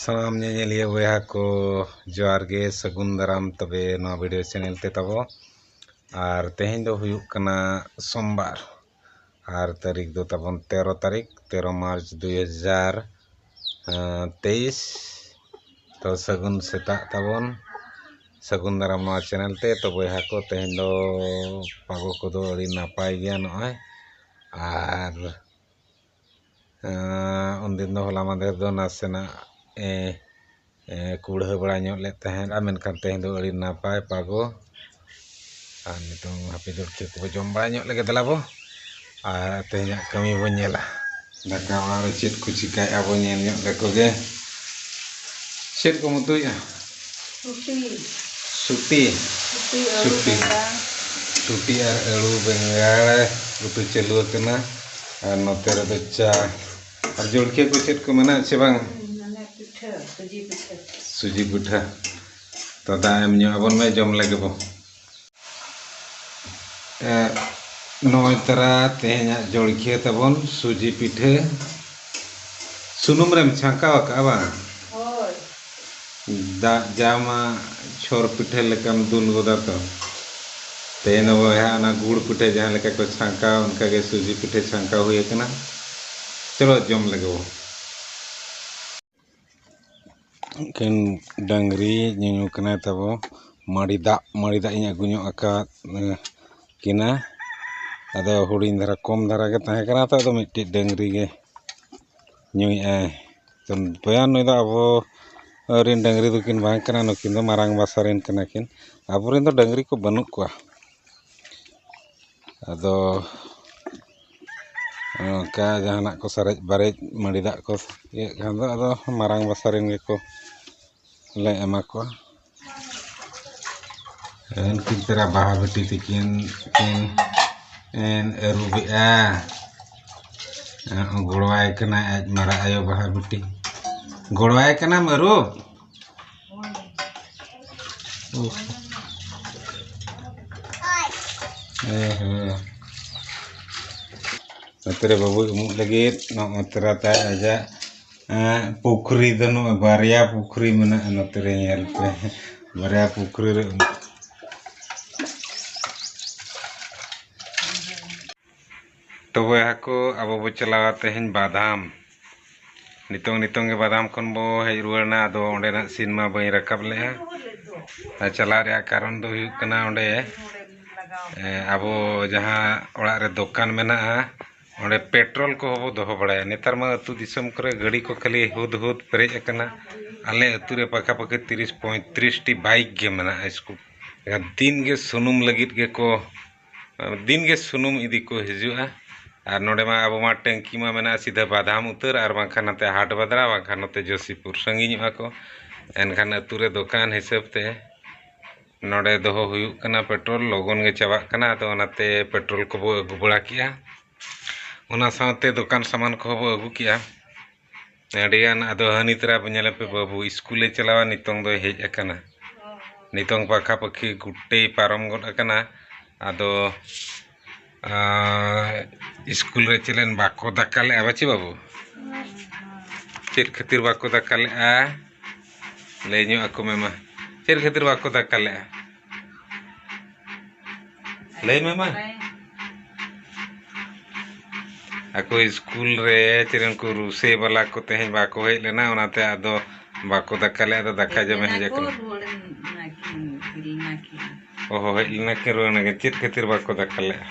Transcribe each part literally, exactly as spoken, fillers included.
ᱥᱟᱱᱟᱢ ᱧᱮᱧᱮᱞᱤᱭᱟᱹ ᱵᱚᱭᱦᱟ ᱠᱚ ᱡᱚᱦᱟᱨ ᱜᱮ, ᱥᱟᱹᱜᱩᱱ ᱫᱟᱨᱟᱢ ᱛᱚᱵᱮ ᱱᱚᱣᱟ ᱵᱷᱤᱰᱤᱭᱳ ᱪᱮᱱᱮᱞ ᱛᱮ ᱛᱟᱵᱚ᱾ ᱟᱨ ᱛᱮᱦᱮᱧ ᱫᱚ ᱦᱩᱭᱩᱜ ᱠᱟᱱᱟ ᱥᱳᱢᱵᱟᱨ, ᱟᱨ ᱛᱟᱹᱨᱤᱠᱷ ᱫᱚ ᱛᱟᱵᱚᱱ ᱛᱮᱨᱚ ᱛᱟᱹᱨᱤᱠᱷ, ᱛᱮᱨᱚ ᱢᱟᱨᱪ ᱫᱩᱭ ᱦᱟᱡᱟᱨ ᱛᱮᱭᱤᱥ᱾ ᱛᱚ ᱥᱟᱹᱜᱩᱱ ᱥᱮᱛᱟᱜ ᱛᱟᱵᱚᱱ, ᱥᱟᱹᱜᱩᱱ ᱫᱟᱨᱟᱢ ᱱᱚᱣᱟ ᱪᱮᱱᱮᱞ ᱛᱮ᱾ ᱛᱚ ᱵᱚᱭᱦᱟ ᱠᱚ, ᱛᱮᱦᱮᱧ ᱫᱚ ᱯᱟᱜᱚ ᱠᱚᱫᱚ ᱟᱹᱰᱤ ᱱᱟᱯᱟᱭ ᱜᱮᱭᱟ ᱱᱚᱜᱼᱚᱭ, ᱟᱨ ᱮᱸ, ᱩᱱᱫᱤᱱ ᱫᱚ ᱦᱚᱞᱟ ᱢᱟᱫᱷᱮᱨ ᱫᱚ ᱱᱟᱥᱮᱱᱟᱜ ᱮ, ᱮ, ᱠᱩᱲᱦᱟᱹ ᱵᱟᱲᱟ ᱧᱚᱜ ᱞᱮᱫ ᱛᱟᱦᱮᱸᱫ, ᱟᱨ ᱢᱮᱱᱠᱷᱟᱱ ᱛᱮᱦᱮᱧ ᱫᱚ ᱟᱹᱰᱤ ᱱᱟᱯᱟᱭ ᱯᱟᱜᱚ᱾ ᱟᱨ ᱱᱤᱛᱚᱝ ᱦᱟᱯᱮ ᱡᱚᱞᱠᱷᱤᱭᱟᱹ ᱠᱚᱵᱚ ᱡᱚᱢ ᱵᱟᱲᱟ ᱧᱚᱜ ᱞᱮᱜᱮ, ᱫᱮᱞᱟ ᱵᱚ᱾ ᱟᱨ ᱛᱮᱦᱮᱧᱟᱜ ᱠᱟᱹᱢᱤ ᱵᱚ ᱧᱮᱞᱟ᱾ ᱫᱟᱠᱟ ᱚᱲᱟᱜ ᱨᱮ ᱪᱮᱫ ᱠᱚ ᱪᱤᱠᱟᱭᱮᱫᱼᱟ ᱵᱚ ᱧᱮᱞ ᱧᱚᱜ ᱞᱮᱠᱚ ᱜᱮ᱾ ᱪᱮᱫ ᱠᱚᱢ ᱩᱛᱩᱭᱮᱫᱼᱟ? ᱥᱩᱴᱤ᱾ ᱥᱩᱴᱤ? ᱥᱩᱴᱤ, ᱟᱹᱞᱩ, ᱥᱩᱴᱤ᱾ ᱵᱮᱸᱜᱟᱲ᱾ ᱥᱩᱴᱤ ᱟᱨ ᱟᱹᱞᱩ ᱵᱮᱸᱜᱟᱲ ᱩᱛᱩ ᱪᱟᱹᱞᱩ ᱟᱠᱟᱱᱟ᱾ ᱟᱨ ᱱᱚᱛᱮ ᱨᱮᱫᱚ ᱪᱟ᱾ ᱟᱨ ᱡᱚᱞᱠᱷᱤᱭᱟᱹ ᱠᱚ ᱪᱮᱫ ᱠᱚ ᱢᱮᱱᱟᱜᱼᱟ ᱪᱮ ᱵᱟᱝ? ᱦᱩᱸ, ᱢᱟᱱᱮ ᱯᱤᱴᱷᱟᱹ, ᱥᱩᱡᱤ ᱯᱤᱴᱷᱟᱹ᱾ ᱥᱩᱡᱤ ᱯᱤᱴᱷᱟᱹ᱾ ᱛᱚ ᱫᱟᱜ ᱮᱢ ᱧᱩ ᱟᱵᱚᱱ ᱢᱮ, ᱡᱚᱢ ᱞᱮᱜᱮ ᱵᱚ᱾ ᱮ, ᱱᱚᱜᱼᱚᱭ ᱛᱟᱨᱟ ᱛᱮᱦᱮᱧᱟᱜ ᱡᱚᱞᱠᱷᱤᱭᱟᱹ ᱛᱟᱵᱚᱱ ᱥᱩᱡᱤ ᱯᱤᱴᱷᱟᱹ᱾ ᱥᱩᱱᱩᱢ ᱨᱮᱢ ᱪᱷᱟᱸᱠᱟᱣ ᱟᱠᱟᱜᱼᱟ ᱵᱟᱝ? ᱦᱳᱭ᱾ ᱫᱟᱜ ᱡᱟᱢᱟ ᱪᱷᱚᱨ ᱯᱤᱴᱷᱟᱹ ᱞᱮᱠᱟᱢ ᱫᱩᱞ ᱜᱚᱫᱟ ᱛᱚ᱾ ᱛᱮᱦᱮᱧ ᱫᱚ ᱵᱚᱭᱦᱟ ᱚᱱᱟ ᱜᱩᱲ ᱯᱤᱴᱷᱟᱹ ᱡᱟᱦᱟᱸ ᱞᱮᱠᱟ ᱠᱚ ᱪᱷᱟᱸᱠᱟᱣ, ᱚᱱᱠᱟ ᱜᱮ ᱥᱩᱡᱤ ᱯᱤᱴᱷᱟᱹ ᱪᱷᱟᱸᱠᱟᱣ ᱦᱩᱭ ᱟᱠᱟᱱᱟ᱾ ᱪᱚᱞᱚ ᱡᱚᱢ ᱞᱮᱜᱮ ᱵᱚ᱾ ᱮᱠᱮᱱ ᱰᱟᱹᱝᱨᱤ ᱧᱩᱧᱩ ᱠᱟᱱᱟᱭ ᱛᱟᱵᱚ᱾ ᱢᱟᱹᱲᱤ ᱫᱟᱜ, ᱢᱟᱹᱲᱤ ᱫᱟᱜ ᱤᱧ ᱟᱹᱜᱩ ᱧᱚᱜ ᱟᱠᱟᱫ, ᱮ, ᱠᱤᱱᱟ᱾ ᱟᱫᱚ ᱦᱩᱰᱤᱧ ᱫᱷᱟᱨᱟ, ᱠᱚᱢ ᱫᱷᱟᱨᱟ ᱜᱮ ᱛᱟᱦᱮᱸ ᱠᱟᱱᱟ ᱛᱚ, ᱟᱫᱚ ᱢᱤᱫᱴᱤᱡ ᱰᱟᱹᱝᱨᱤ ᱜᱮ ᱧᱩᱭᱮᱫᱼᱟᱭ᱾ ᱛᱚ ᱵᱚᱭᱦᱟ, ᱱᱩᱭ ᱫᱚ ᱟᱵᱚ ᱨᱮᱱ ᱰᱟᱹᱝᱨᱤ ᱫᱚᱠᱤᱱ ᱵᱟᱝ ᱠᱟᱱᱟ, ᱱᱩᱠᱤᱱ ᱫᱚ ᱢᱟᱨᱟᱝ ᱵᱟᱥᱟ ᱨᱮᱱ ᱠᱟᱱᱟ ᱠᱤᱱ᱾ ᱟᱵᱚᱨᱮᱱ ᱫᱚ ᱰᱟᱹᱝᱨᱤ ᱠᱚ ᱵᱟᱹᱱᱩᱜ ᱠᱚᱣᱟ᱾ ᱟᱫᱚ ᱚᱱᱠᱟ ᱡᱟᱦᱟᱱᱟᱜ ᱠᱚ ᱥᱟᱨᱮᱡ ᱵᱟᱨᱮᱡ ᱢᱟᱹᱲᱤ ᱫᱟᱜ ᱠᱚ ᱤᱭᱟᱹᱜ ᱠᱷᱟᱱ ᱫᱚ ᱟᱫᱚ ᱢᱟᱨᱟᱝ ᱵᱟᱥᱟ ᱨᱮᱱ ᱜᱮᱠᱚ ᱞᱮ ᱮᱢᱟ ᱠᱚᱣᱟ᱾ ᱩᱱᱠᱤᱱ ᱛᱟᱨᱟ ᱵᱟᱦᱟ ᱵᱤᱴᱤ ᱛᱤᱠᱤᱱ ᱠᱤᱱ ᱟᱹᱨᱩᱵᱮᱜᱼᱟ᱾ ᱜᱚᱲᱚᱣᱟᱭ ᱠᱟᱱᱟᱭ ᱟᱡ ᱢᱟᱨᱟᱜ ᱟᱭᱳ ᱵᱟᱦᱟ ᱵᱤᱴᱤ᱾ ᱜᱚᱲᱚᱣᱟᱭ ᱠᱟᱱᱟᱢ ᱟᱹᱨᱩᱵ? ᱱᱚᱛᱮ ᱨᱮ ᱵᱟᱹᱵᱩᱭ ᱩᱢᱩᱜ ᱞᱟᱹᱜᱤᱫ, ᱱᱚᱜᱼᱚ ᱛᱚᱨᱟ ᱛᱟᱭ ᱟᱡᱟᱜ ᱮᱸ, ᱯᱩᱠᱷᱨᱤ ᱫᱚ ᱱᱚᱜᱼᱚᱭ ᱵᱟᱨᱭᱟ ᱯᱩᱠᱷᱨᱤ ᱢᱮᱱᱟᱜᱼᱟ ᱱᱚᱛᱮ ᱨᱮ, ᱧᱮᱞ ᱯᱮ᱾ ᱵᱟᱨᱭᱟ ᱯᱩᱠᱷᱨᱤ ᱨᱮ᱾ ᱛᱚᱵᱮ ᱦᱟᱹᱠᱩ ᱟᱵᱚ ᱵᱚ ᱪᱟᱞᱟᱣᱟ ᱛᱮᱦᱮᱧ ᱵᱟᱫᱟᱢ᱾ ᱱᱤᱛᱚᱝ, ᱱᱤᱛᱚᱝ ᱜᱮ ᱵᱟᱫᱟᱢ ᱠᱷᱚᱱ ᱵᱚ ᱦᱮᱡ ᱨᱩᱣᱟᱹᱲ ᱮᱱᱟ, ᱟᱫᱚ ᱚᱸᱰᱮᱱᱟᱜ scene ᱢᱟ ᱵᱟᱹᱧ ᱨᱟᱠᱟᱵ ᱞᱮᱜᱼᱟ᱾ ᱟᱨ ᱪᱟᱞᱟᱜ ᱨᱮᱭᱟᱜ ᱠᱟᱨᱚᱱ ᱫᱚ ᱦᱩᱭᱩᱜ ᱠᱟᱱᱟ, ᱚᱸᱰᱮ, ᱮ, ᱟᱵᱚ ᱡᱟᱦᱟᱸ ᱚᱲᱟᱜ ᱨᱮ ᱫᱚᱠᱟᱱ ᱢᱮᱱᱟᱜᱼᱟ, ᱚᱸᱰᱮ petrol ᱠᱚᱦᱚᱸ ᱵᱚ ᱫᱚᱦᱚ ᱵᱟᱲᱟᱭᱟ᱾ ᱱᱮᱛᱟᱨ ᱢᱟ ᱟᱹᱛᱩ ᱫᱤᱥᱚᱢ ᱠᱚᱨᱮ ᱜᱟᱹᱰᱤ ᱠᱚ ᱠᱷᱟᱹᱞᱤ ᱦᱩᱫ ᱦᱩᱫ ᱯᱮᱨᱮᱡ ᱟᱠᱟᱱᱟ᱾ ᱟᱞᱮ ᱟᱹᱛᱩ ᱨᱮ ᱯᱟᱠᱟ ᱯᱟᱠᱤ ᱛᱤᱨᱤᱥ ᱯᱚᱸᱭᱛᱨᱤᱥ ᱴᱤ bike ᱜᱮ ᱢᱮᱱᱟᱜᱼᱟ, scooty᱾ ᱫᱤᱱ ᱜᱮ ᱥᱩᱱᱩᱢ ᱞᱟᱹᱜᱤᱫ ᱜᱮᱠᱚ, ᱫᱤᱱ ᱜᱮ ᱥᱩᱱᱩᱢ ᱤᱫᱤ ᱠᱚ ᱦᱤᱡᱩᱜᱼᱟ᱾ ᱟᱨ ᱱᱚᱰᱮ ᱢᱟ ᱟᱵᱚ ᱢᱟ ᱴᱟᱹᱝᱠᱤ ᱢᱟ ᱢᱮᱱᱟᱜᱼᱟ ᱥᱤᱫᱷᱟᱹ ᱵᱟᱫᱟᱢ ᱩᱛᱟᱹᱨ, ᱟᱨ ᱵᱟᱝᱠᱷᱟᱱ ᱱᱚᱛᱮ ᱦᱟᱴ ᱵᱟᱫᱽᱨᱟ, ᱵᱟᱝᱠᱷᱟᱱ ᱱᱚᱛᱮ ᱡᱳᱥᱤᱯᱩᱨ, ᱥᱟᱺᱜᱤᱧᱚᱜᱼᱟ ᱠᱚ᱾ ᱮᱱᱠᱷᱟᱱ ᱟᱹᱛᱩ ᱨᱮ ᱫᱚᱠᱟᱱ ᱦᱤᱥᱟᱹᱵ ᱛᱮ ᱱᱚᱰᱮ ᱫᱚᱦᱚ ᱦᱩᱭᱩᱜ ᱠᱟᱱᱟ petrol, ᱞᱚᱜᱚᱱ ᱜᱮ ᱪᱟᱵᱟᱜ ᱠᱟᱱᱟ, ᱟᱫᱚ ᱚᱱᱟᱛᱮ petrol ᱠᱚᱵᱚ ᱟᱹᱜᱩ ᱵᱟᱲᱟ ᱠᱮᱜᱼᱟ᱾ ᱚᱱᱟ ᱥᱟᱶᱛᱮ ᱫᱚᱠᱟᱱ ᱥᱟᱢᱟᱱ ᱠᱚᱦᱚᱸ ᱵᱚ ᱟᱹᱜᱩ ᱠᱮᱜᱼᱟ᱾ ᱟᱹᱰᱤᱜᱟᱱ, ᱟᱫᱚ ᱦᱟᱹᱱᱤ ᱛᱚᱨᱟ ᱧᱮᱞᱮ ᱯᱮ ᱵᱟᱹᱵᱩ, ᱥᱠᱩᱞᱮ ᱪᱟᱞᱟᱣᱟ, ᱱᱤᱛᱚᱝ ᱫᱚᱭ ᱦᱮᱡ ᱟᱠᱟᱱᱟ᱾ ᱱᱤᱛᱚᱝ ᱯᱟᱠᱷᱟ ᱯᱟᱹᱠᱷᱤ ᱜᱩᱴᱟᱹᱭ ᱯᱟᱨᱚᱢ ᱜᱚᱫ ᱟᱠᱟᱱᱟ᱾ ᱟᱫᱚ, ᱟᱸ, ᱥᱠᱩᱞ ᱨᱮ ᱪᱮᱫ ᱞᱮᱱ ᱵᱟᱠᱚ ᱫᱟᱠᱟ ᱞᱮᱜᱼᱟ ᱵᱟᱪᱮ ᱵᱟᱹᱵᱩ? ᱪᱮᱫ ᱠᱷᱟᱹᱛᱤᱨ ᱵᱟᱠᱚ ᱫᱟᱠᱟ ᱞᱮᱜᱼᱟ? ᱞᱟᱹᱭ ᱧᱚᱜ ᱟᱠᱚ ᱢᱮ ᱢᱟ᱾ ᱪᱮᱫ ᱠᱷᱟᱹᱛᱤᱨ ᱵᱟᱠᱚ ᱫᱟᱠᱟ ᱞᱮᱜᱼᱟ? ᱞᱟᱹᱭ ᱢᱮ ᱢᱟ᱾ ᱟᱠᱚ ᱥᱠᱩᱞ ᱨᱮ ᱪᱮᱫ ᱩᱱᱠᱩ ᱨᱩᱥᱮ ᱵᱟᱞᱟ ᱠᱚ ᱛᱮᱦᱮᱧ ᱵᱟᱠᱚ ᱦᱮᱡ ᱞᱮᱱᱟ, ᱚᱱᱟᱛᱮ ᱟᱫᱚ ᱵᱟᱠᱚ ᱫᱟᱠᱟ ᱞᱮᱫ, ᱟᱫᱚ ᱫᱟᱠᱟ ᱡᱚᱢᱮ ᱦᱮᱡ ᱟᱠᱟᱱᱟ᱾ ᱨᱩᱣᱟᱹᱲ ᱮᱱᱟ ᱠᱤᱱ, ᱦᱤᱨᱤ ᱮᱱᱟ ᱠᱤᱱ᱾ ᱚ ᱦᱚᱸ, ᱦᱮᱡ ᱞᱮᱱᱟ ᱠᱤᱱ, ᱨᱩᱣᱟᱹᱲ ᱮᱱᱟ ᱠᱤᱱ᱾ ᱪᱮᱫ ᱠᱷᱟᱹᱛᱤᱨ ᱵᱟᱠᱚ ᱫᱟᱠᱟ ᱞᱮᱫᱼᱟ?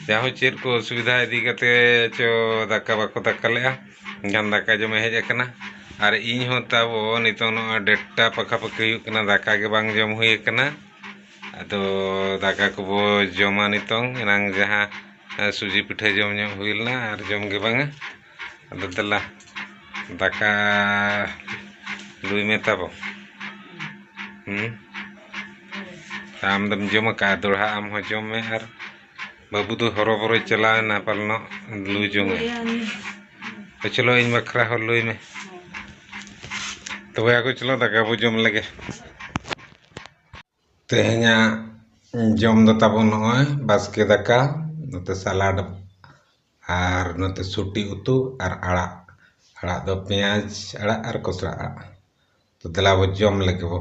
ᱡᱟᱦᱳ, ᱪᱮᱫ ᱠᱚ ᱚᱥᱩᱵᱤᱫᱷᱟ ᱤᱫᱤ ᱠᱟᱛᱮ ᱪᱚ ᱫᱟᱠᱟ ᱵᱟᱠᱚ ᱫᱟᱠᱟ ᱞᱮᱫᱼᱟ, ᱮᱱᱠᱷᱟᱱ ᱫᱟᱠᱟ ᱡᱚᱢᱮ ᱦᱮᱡ ᱟᱠᱟᱱᱟ᱾ ᱟᱨ ᱤᱧ ᱦᱚᱸ ᱛᱟᱵᱚ ᱱᱤᱛᱚᱝ ᱱᱚᱜᱼᱚᱭ ᱰᱮᱴᱴᱟ ᱯᱟᱠᱷᱟ ᱯᱟᱹᱠᱷᱤ ᱦᱩᱭᱩᱜ ᱠᱟᱱᱟ, ᱫᱟᱠᱟ ᱜᱮ ᱵᱟᱝ ᱡᱚᱢ ᱦᱩᱭ ᱟᱠᱟᱱᱟ᱾ ᱟᱫᱚ ᱫᱟᱠᱟ ᱠᱚᱵᱚ ᱡᱚᱢᱟ ᱱᱤᱛᱚᱝ, ᱮᱱᱟᱝ ᱡᱟᱦᱟᱸ, ᱮ, ᱥᱩᱡᱤ ᱯᱤᱴᱷᱟᱹ ᱡᱚᱢ ᱧᱚᱜ ᱦᱩᱭ ᱞᱮᱱᱟ, ᱟᱨ ᱡᱚᱢ ᱜᱮ ᱵᱟᱝᱟ᱾ ᱟᱫᱚ ᱫᱮᱞᱟ, ᱫᱟᱠᱟ ᱞᱩᱭ ᱢᱮ ᱛᱟᱵᱚ᱾ ᱦᱩᱸ? ᱟᱢ ᱫᱚᱢ ᱡᱚᱢ ᱟᱠᱟᱫᱼᱟ, ᱫᱚᱲᱦᱟ ᱟᱢ ᱦᱚᱸ ᱡᱚᱢ ᱢᱮ, ᱟᱨ ᱵᱟᱹᱵᱩ ᱫᱚ ᱦᱚᱨᱚᱵᱚᱨᱚᱭ ᱪᱟᱞᱟᱣ ᱮᱱᱟ ᱯᱟᱞᱮᱱᱚᱜ ᱞᱩ ᱡᱚᱢ ᱮ᱾ ᱞᱩᱭᱟ ᱩᱱᱤ᱾ ᱛᱚ ᱪᱚᱞᱚ, ᱤᱧ ᱵᱟᱠᱷᱨᱟ ᱦᱚᱸ ᱞᱩᱭ ᱢᱮ᱾ ᱛᱚᱵᱮ ᱟᱠᱚ, ᱪᱚᱞᱚ ᱫᱟᱠᱟ ᱵᱚ ᱡᱚᱢ ᱞᱮᱜᱮ᱾ ᱛᱮᱦᱮᱧᱟᱜ ᱡᱚᱢ ᱫᱚ ᱛᱟᱵᱚᱱ ᱱᱚᱜᱼᱚᱭ ᱵᱟᱥᱠᱮ ᱫᱟᱠᱟ, ᱱᱚᱛᱮ ᱥᱟᱞᱟᱰ, ᱟᱨ ᱱᱚᱛᱮ ᱥᱩᱴᱤ ᱩᱛᱩ ᱟᱨ ᱟᱲᱟᱜ᱾ ᱟᱲᱟᱜ ᱫᱚ ᱯᱮᱸᱭᱟᱡᱽ ᱟᱲᱟᱜ ᱟᱨ ᱠᱚᱥᱲᱟ ᱟᱲᱟᱜ᱾ ᱛᱚ ᱫᱮᱞᱟ ᱵᱚ ᱡᱚᱢ ᱞᱮᱜᱮ ᱵᱚ᱾